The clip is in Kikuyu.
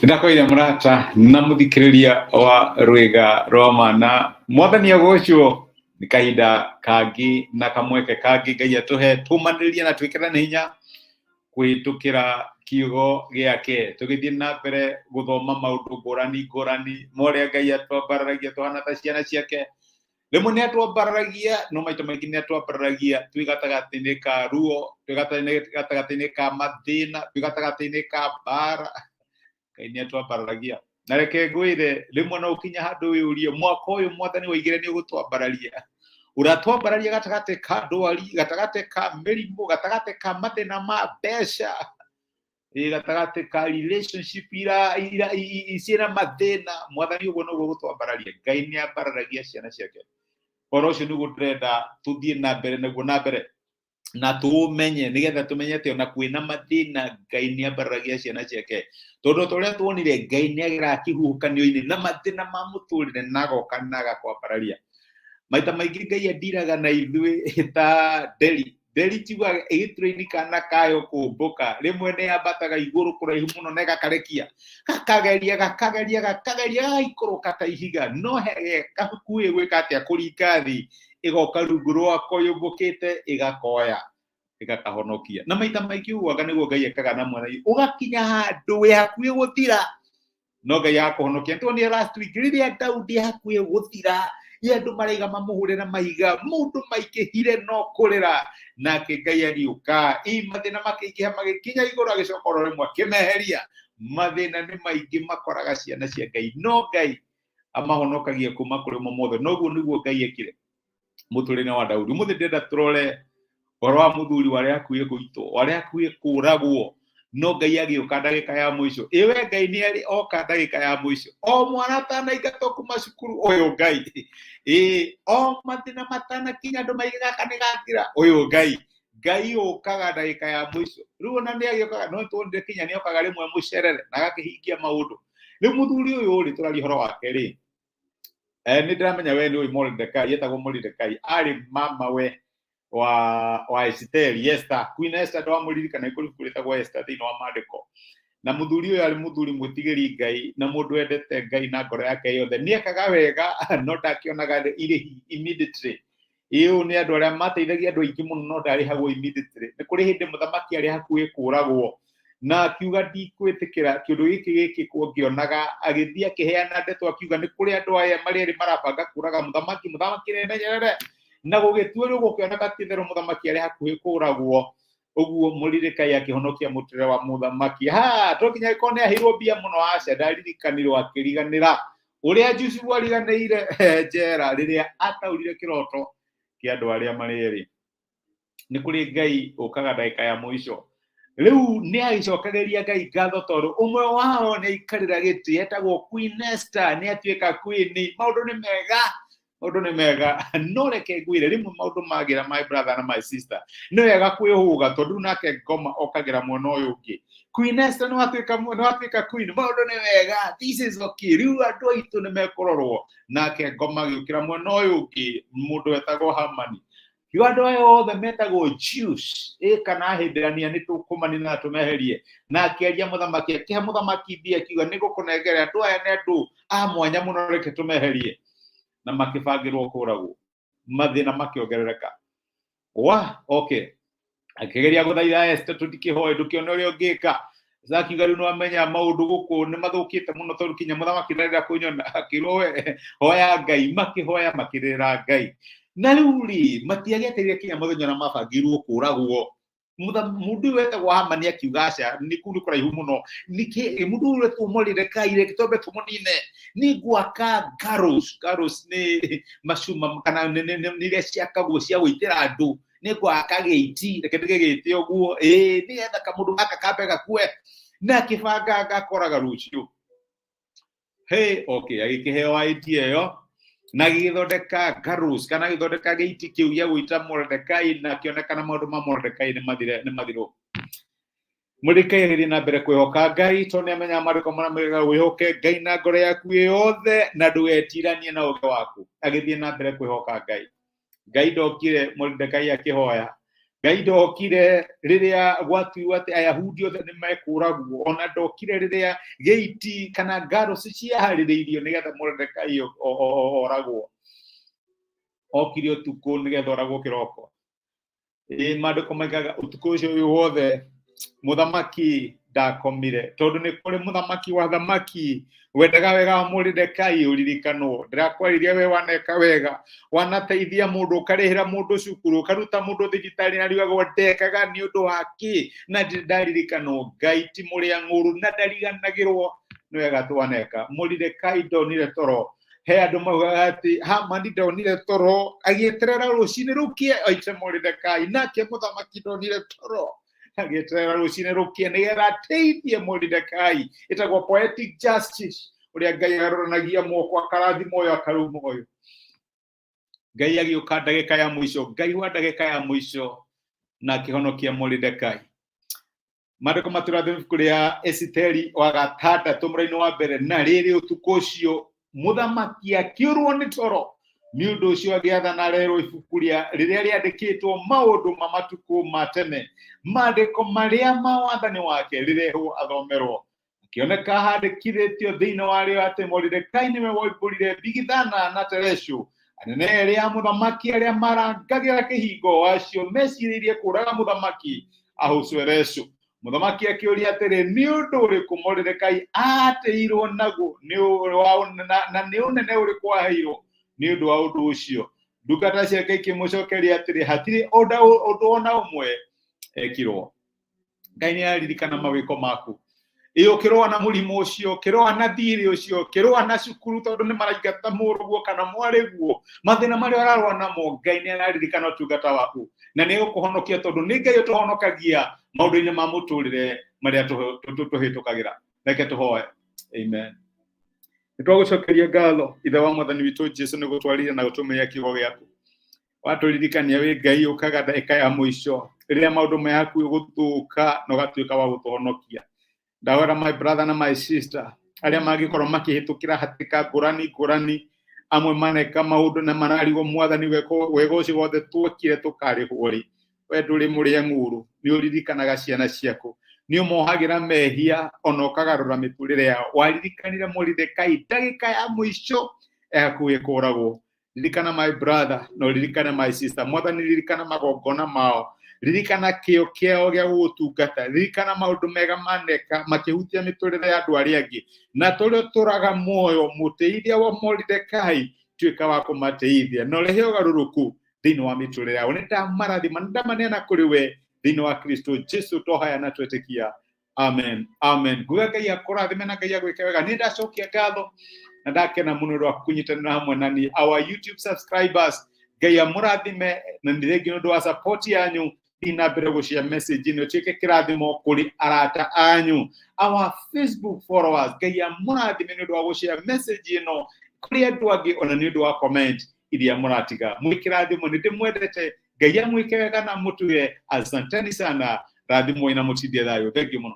Ndakwĩire mũrata na mũthikĩrĩria wa rwĩga rwa mana, mwathani agocwo. Nĩ kahinda kangĩ na kamweke kangĩ Ngai atũhe tũmanĩrĩrie na twĩkĩrane hinya kũhĩtũkĩra kiugo gĩake, tũgĩthiĩ na mbere gũthoma maũndũ ngũrani ngũrani ma ũrĩa Ngai atwambararagia tũhana ta ciana ciake. Rĩmwe nĩ atwambararagia, no maita maingĩ nĩ atwambararagia twĩ gatagatĩ-inĩ ka ruo, twĩ gatagatĩ-inĩ ka mathĩna, twĩ gatagatĩ-inĩ ka mbara. Ngai nĩ atwambararagia. Na reke ngwĩre, rĩmwe no ũkinya handũ wĩyũrie, mwaka ũyũ mwathani waigire nĩ ũgũtwambararia, ũratwambararia gatagatĩ ka ndwari, gatagatĩ ka mĩrimũ, gatagatĩ ka mathĩna ma mbeca, ĩ gatagatĩ ka relationship ira ciĩna mathĩna. Mwathani ũguo noguo gũtwambararia. Ngai nĩ ambararagia ciana ciake. Ũhoro ũcio nĩguo ndĩrenda tũthiĩ na mbere naguo na mbere na tũũmenye, nĩgetha tũmenye atĩ ona kwĩna mathĩna Ngai nĩ ambararagia ciana ciake, tondũ ta ũrĩa tuonire, Ngai nĩ ageraga kĩhuhũkanio-inĩ na mathĩna ma mũtũrĩre na agoka na agakwambararia. Maita maingĩ Ngai andiraga na ithuĩ ta nderi. Nderi njugaga ĩgĩturaini kana kayo kũmbũka, rĩmwe nĩ yambataga igũrũ kũraihu mũno na ĩgakarekia, gakageria gakageria gakageria, gagaikũrũka ta ihiga, no he hakuhĩ gwĩka atĩa, kũringa thĩ, ĩgoka rungu rwako yũmbũkĩte, ĩgakoya, ĩgakahonokia. Na maita maingĩ ũguo anga nĩguo Ngai ekaga na mwana, ũgakinya handũ wĩ hakuhĩ gũthira, no Ngai agakũhonokia. Nĩtuonire last week rĩrĩa Daudi hakuhĩ gũthira, ĩ andũ maraiga mamũhũre na mahiga, mũndũ maingĩhire no kũrĩra, nake Ngai agĩũka. Ĩ mathĩna makĩingĩha magĩkinya igũrũ, agĩcoka oro rĩmwe akĩmeheria. Mathĩna nĩ maingĩ makoraga ciana cia Ngai, no Ngai amahonokagia kuma kũrĩ mo mothe. Noguo nĩguo Ngai ekire mũtũrĩre wa Daudi. Ũmũthĩ ndĩrenda tũrore ũhoro wa mũthuri warĩ hakuhĩ gũitwo, warĩ hakuhĩ kũragwo, no Ngai agĩũka ndagĩka ya mũico. Ĩwe Ngai nĩ arĩ oka ndagĩka ya mũico, o mwana atanaingatwo kuma cukuru, ũyũ Ngai. Ĩ o mathĩna matanakinya andũ maige gaka nĩ gathira, ũyũ Ngai. Ngai ũkaga ndagĩka ya mũico. Rĩu ona nĩ agĩũkaga, no tuonire kinya nĩ okaga rĩmwe mũcerere na agakĩhingia maũndũ. Rĩu mũthuri ũyũ rĩ, tũraria ũhoro wake rĩ, nĩ ndĩramenya we nĩ ũĩ Mordecai, etagwo Mordecai, arĩ mama we wa Esiteri, Esther, Queen Esther. Ndwamũririkana, kũrĩ ibuku rĩtagwo Esther thĩinĩ wa maandĩko. Na mũthuri ũyũ arĩ mũthuri mwĩtigĩri Ngai na mũndũ wendete Ngai na ngoro yake yothe. Nĩ ekaga wega, no ndakĩonaga irĩhi immediately. Ĩĩ, ũyũ nĩ andũ arĩa mateithagia andũ aingĩ mũno, no ndarĩhagwo immediately. Nĩ kũrĩ hĩndĩ mũthamaki arĩ hakuhĩ kũragwo, na akiuga, "Ndikwĩtĩkĩra kĩũndũ gĩkĩ gĩkĩkwo ngĩonaga." Agĩthiĩ akĩheana ndeto, akiuga nĩ kũrĩ andũ aya marĩ erĩ marabanga kũraga mũthamaki, mũthamaki nĩemenyerere. Na gũgĩtuĩrwo, gũkĩoneka ti itherũ mũthamaki arĩ hakuhĩ kũragwo. Ũguo Mũrirĩkai akĩhonokia mũtũrĩre wa mũthamaki. Ha to nginya gĩkorwo nĩ aheirwo mbia mũno, aca, ndaririkanirwo, akĩriganĩra ũrĩa Jusufu ariganĩire njera rĩrĩa ataũrire kĩroto kĩa andũ arĩa marĩ erĩ. Nĩ kũrĩ Ngai ũkaga ndagĩka ya mũico. Rĩu nĩ agĩcokagĩria Ngai ngatho tondũ ũmwe wao nĩ aikarĩra gĩtĩ, etagwo Queen Esther, nĩ atuĩka queen. Maũndũ nĩ mega, maũndũ nĩ mega. No reke ngwĩre, rĩmwe maũndũ magĩra, my brother na my sister, nĩ wega kwĩhũga, tondũ rĩu nake ngoma okagĩra mwena ũyũ ũngĩ. Queen Esther nĩ watuĩka queen, maũndũ nĩ mega, this is okay, rĩu andũ aitũ nĩ mekũrorwo. Nake ngoma agĩũkĩra mwena ũyũ ũngĩ, mũndũ wetagwo Hamani. Kiugo andũ aya othe metagwo Jews ĩ kana Ahĩmbĩrania nĩ tũkũmanina na tũmeherie. Na akĩaria mũthamaki, akĩhe mũthamaki mbia, akiuga, "Nĩ ngũkũnengera andũ aya, nĩ andũ a mwanya mũno, reke tũmeherie." Na makĩbangĩrwo kũragwo. Mathĩna makĩongerereka. Wa okay, akĩgeria gũthaitha Esther, "Tũtikĩhoe, ndũkĩone ũrĩa ũngĩka." Sasa akiuga, "Rĩu nĩwamenya maũndũ gũkũ nĩ mathũkĩte mũno, tondũ kinya mũthamaki ndarenda kũnyona." Akĩrwo, "We hoya Ngai." Makĩhoya, makĩrĩra Ngai. Na rĩu rĩ, matiagĩetereire kinya mũthenya ũrĩa mabangĩirwo kũragwo. Mũndũ ũyũ wetagwo Hamani akiuga, "Aca, nĩ kũu nĩ kũraihu mũno, nĩkĩ mũndũ ũyũ wetwo Moridekai, reke twambe tũmũnine. Nĩ ngwaka gallows." Gallows nĩ macuma kana nĩ iria ciakagwo cia gũitĩra andũ. "Nĩ ngwaka gĩiti, reke ndĩgĩgĩte ũguo, ĩĩ, nĩgetha kamũndũ gaka kambe gakue." Na akĩbanga gakoraga rũciũ. Hey, okay, agĩkĩheo idea ĩyo na agĩgĩthondeka gallows kana agĩthondeka gĩiti kĩu gĩa gũita Mordecai, na akĩonekana maũndũ ma Mordecai nĩ mathire, nĩ mathirwo. Mordecai agĩthiĩ na mbere kwĩhoka Ngai, tondũ nĩ amenyaga maandĩko marĩa moigaga wĩhoke Ngai na ngoro yaku yothe na ndũgetiranie na ũũgĩ waku. Agĩthiĩ na mbere kwĩhoka Ngai. Ngai ndokire Mordecai akĩhoya. Ngai ndokire rĩrĩa gwatuirwo atĩ Ayahudi othe nĩ mekũragwo, ona ndokire rĩrĩa gĩiti kana ngaro ciaharĩrĩirio nĩgetha Moridekai oragwo. Okire ũtukũ nĩgetha oragwo kĩroko. Ĩ maandĩko maigaga ũtukũ ũcio wĩ wothe mũthamaki ndakomire, tondũ nĩ kũrĩ mũthamaki wa thamaki wendaga wega wa Moridekai ũririkanwo. Ndĩrakwaririe we waneka wega, wanateithia mũndũ, ũkarĩhĩra mũndũ cukuru, ũkaruta mũndũ thibitarĩ, na riugagwo ndekaga nĩ ũndũ wa kĩ na ndirĩ ndaririkanwo. Ngai ti mũrĩa ng'ũru na ndariganagĩrwo nĩ wega twaneka. Moridekai ndonire toro. He andũ maugaga atĩ Hamani ndonire toro agĩeterera rũcinĩ rũkie oite Moridekai, nake mũthamaki ndonire toro agĩeterera rũcinĩ rũkie nĩgetha ateithie Moridekai. Ĩtagwo poetic justice, ũrĩa Ngai agarũranagia moko akarathima ũyũ akaruma ũyũ. Ngai agĩũka ndagĩka ya mũico, Ngai wa ndagĩka ya mũico, na akĩhonokia Moridekai. Maandĩko matũrathima ibuku rĩa Esiteri wa gatandatũ mũraini wa mbere, na rĩrĩ ũtukũ ũcio mũthamaki akĩũrwo nĩ toro, nĩ ũndũ ũcio agĩathana rerwo ibuku rĩa rĩrĩa rĩandĩkĩtwo maũndũ ma matukũ ma tene, maandĩko marĩa ma wathani wake, rĩrehwo athomerwo. Akĩoneka handĩkithĩtio thĩinĩ warĩo atĩ Moridekai nĩwe woimbũrire Bigithana na Tereshu, anene erĩ a mũthamaki arĩa marangagĩra kĩhingo, acio mecirĩirie kũũraga mũthamaki Ahasuerusu. Mũthamaki akĩũria atĩrĩ, nĩ ũndũ ũrĩkũ Moridekai aatĩirwo naguo, na nĩ ũnene ũrĩkũ aheirwo nĩ ũndũ wa ũndũ ũcio? Ndungata ciake ikĩmũcokeria atĩrĩ, hatirĩ ũndũ o na ũmwe ekirwo. Ngai nĩ aririkana mawĩko maku. Ĩ ũkĩrũa na mũrimũ ũcio, ũkĩrũa na thirĩ ũcio, ũkĩrũa na cukuru tondũ nĩ maraingata mũrũguo kana mwarĩguo, mathĩna marĩa ũrarũa namo, Ngai nĩ araririkana ũtungata waku na nĩ egũkũhonokia, tondũ nĩ Ngai ũtũhonokagia maũndũ-inĩ ma mũtũrĩre marĩa tũhĩtũkagĩra. Reke tũhoe. Amen. Nĩ twagũcokeria ngatho, Ithe wa Mwathani witũ Jesu, nĩ gũtwarire na gũtũmĩria kiugo gĩaku. Watũririkania wĩ Ngai ũkaga ndagĩka ya mũico rĩrĩa maũndũ me hakuhĩ gũthũka na ũgatuĩka wa gũtũhonokia. Ndahoera my brother na my sister arĩa mangĩkorwo makĩhĩtũkĩra hatĩka ngũrani ngũrani, amwe maneka maũndũ na mararigwo, Mwathani, wega ũcio wothe twekire tũkarĩhwo rĩ? We ndũrĩ mũrĩa ng'ũrũ, nĩ ũririkanaga ciana ciaku, nĩ ũmohagĩra mehia ona ũkagarũra mĩtũrĩre yao. Waririkanire Moridekai ndagĩka ya mũico ehakuhĩ kũragwo. Ririkana my brother na ũririkane my sister. Mwathani, ririkana magongona mao, ririkana kĩo kĩao gĩa gũgũtungata, ririkana maũndũ mega maneka makĩhutia mĩtũrĩre ya andũ arĩa angĩ, na tũrĩa ũtũraga muoyo mũtĩithia wa Moridekai, tuĩka wa kũmateithia na ũrehe ũgarũrũku thĩinĩ wa mĩtũrĩre yao. Nĩ ndamarathima, nĩ ndamaneana kũrĩ we thĩinĩ wa Kristo Jesu, twohaya na twetĩkia. Amen, amen. Nguga Ngai akũrathime na Ngai agwĩke wega. Nĩ ndacokia ngatho na ndakena mũno rwa kũnyitanĩra hamwe na niĩ. Our YouTube subscribers, Ngai amũrathime na nĩ thengiũ nĩ ũndũ wa support yanyu. Thiĩ na mbere gũshare message ĩno ĩtuĩke kĩrathimo kũrĩ arata anyu. Our Facebook followers, Ngai amũrathime nĩ ũndũ wa gũshare message ĩno kũrĩ andũ angĩ, ona nĩ ũndũ wa comment iria mũratiga. Mwĩ kĩrathimo, nĩ ndĩmwendete. Ngai amwĩke wega na mũtuge. Asanteni sana, rathimwo na mũtindie thayũ. Thengiũ mũno.